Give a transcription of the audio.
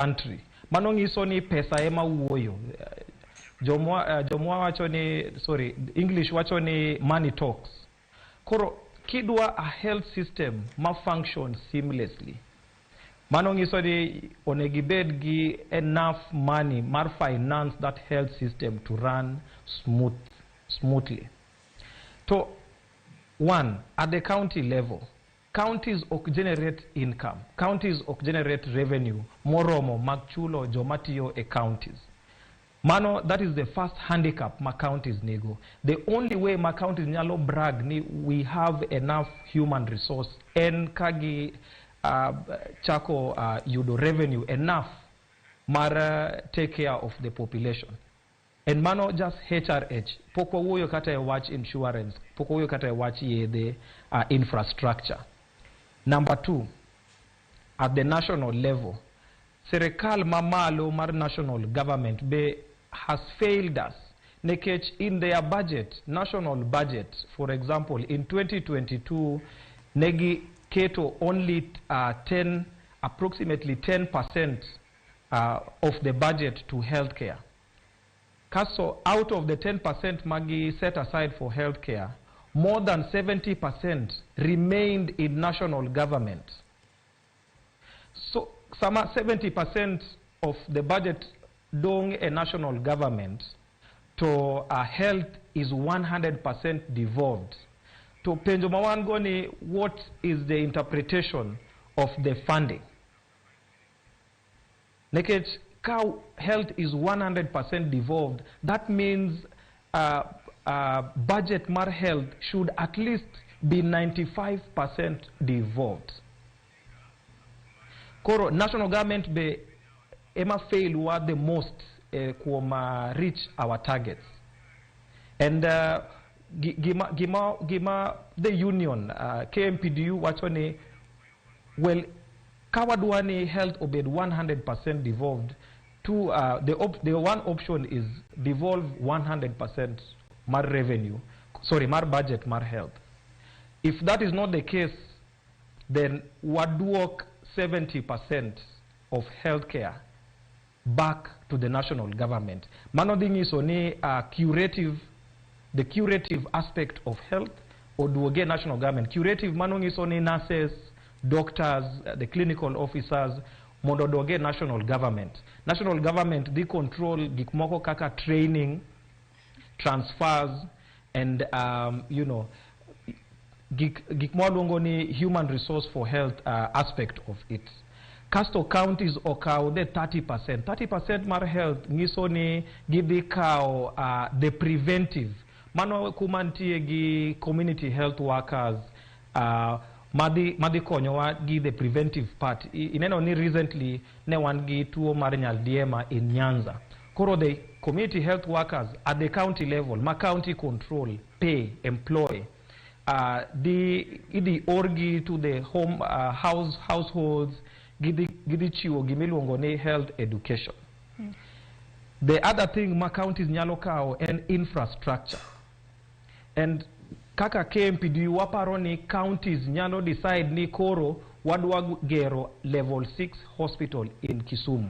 Country mano nyiso ni pesa ema wuoyo. Jomwa wacho ni, sorry, English wacho ni "money talks". Koro kidwa a health system ma function seamlessly, mano nyiso ni onego ibed gi enough money mar finance that health system to run smoothly. To one, at the county level, counties ok generate income, counties ok generate revenue moromo mag chulo joma tiyo e counties. Mano, that is the first handicap ma counties nigo. The only way ma counties nyalo brag ni we have enough human resource en ka gi chako yudo revenue enough mar take care of the population. And mano just HRH, pok wawuoyo kata e wach insurance, pok wawuoyo kata e wach yedhe, infrastructure. Number two, at the national level, serikal mamalo mar national government be has failed us, nikech in their budget, national budget, for example, in 2022 negi keto only 10, approximately 10% of the budget to healthcare. Kaso out of the 10% magi set aside for healthcare, more than 70% remained in national government. So sama 70% of the budget dong e national government to health is 100% devolved, to penjo ma wan go ni, what is the interpretation of the funding? Nikech ka health is 100% devolved, that means budget mar health should at least be 95% devolved. Koro national government be ema fail wa the most kuom reach our targets. And gima the union, KMPDU wacho ni, well, ka wadwa ni health obed 100% devolved to the one option is devolve 100% mar revenue, sorry, mar budget mar health. If that is not the case, then waduok 70% of healthcare back to the national government. Mano dhi nyiso ni curative the curative aspect of health oduoge national government. Curative, mano nyiso ni nurses, doctors, the clinical officers mondo oduoge national government. National government dhi control gik moko kaka training, transfers and gik mwaluongo ni human resource for health aspect of it. Kasto counties okaw the 30%. 30% mar health nyiso ni gidhi kawo the preventive, mano kuma nitie gi community health workers madhi konyowa gi the preventive part. Ineno ni recently ne wan gi tuo mar nyaldiema in Nyanza. Koro the community health workers at the county level ma county control, pay, employ, dhi idhi orgi to the home households, gidhi chiwo gimiluongo ni health education. The other thing ma counties nyalo kawo en infrastructure. And kaka KMPDU waparo ni counties nyalo decide ni koro wadwa gero level 6 hospital in Kisumu.